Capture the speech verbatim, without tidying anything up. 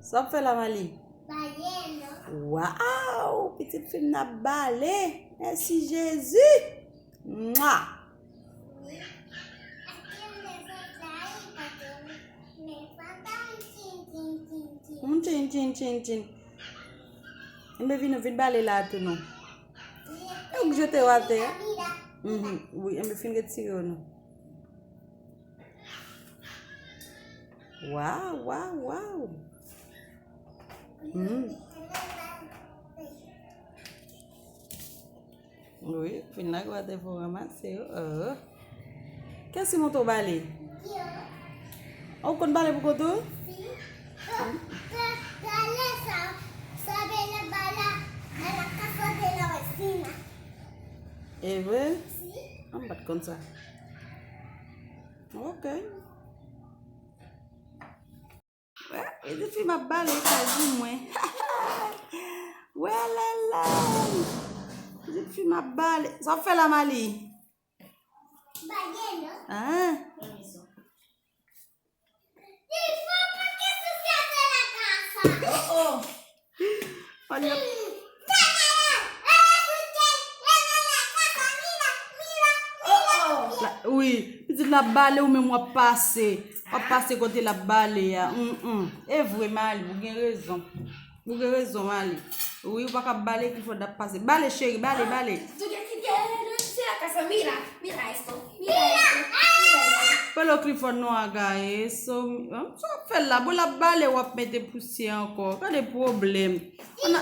Sa w ap fè la, Mali? Bale, non? Waw, pitit fi m nan ap bale. Mèsi Jezi. Mwa. Hum, tchin, tchin, tchin, tchin. Enben, vin, vin bale la tou non. E ou k jete yo atè a? Mhm, wi, enben, fin retire yo non. Waw, waw, waw. Hmm. Wi, fin lage w atè fò w ranmase yo. Oh. Kèsi montre w bale? Ou konn bale pou kont ou? Si. Bale sa, sa bale bala, a la kasa de la vecina. E vre? Si. An m pa t konn sa. Ok. Wè, pitit fi m ap bale kay pou mwen. Wè lè lè. Pitit fi m ap bale. Sa w ap fè la, Mali? Bale, non? Ah. Li fò pou ke sou sète la kasa. Oh, oh. Fò l ap La, wi, pitit la ap bale ou menm w ap pase. W ap pase kote l ap bale a. Mm, mm. E vre, Mali, ou gen rezon. Ou gen rezon, Mali. Wi, ou pa ka bale, Clifford ap pase. Bale, cheri, bale, bale. Tú que si tienes la casa, mira, mira esto, mira esto, mira esto. Pelo Clifford non, agaye. So, sa w ap fè la? Bon, l ap bale, w ap mete pousyè ankò. Gade pwoblèm. Ann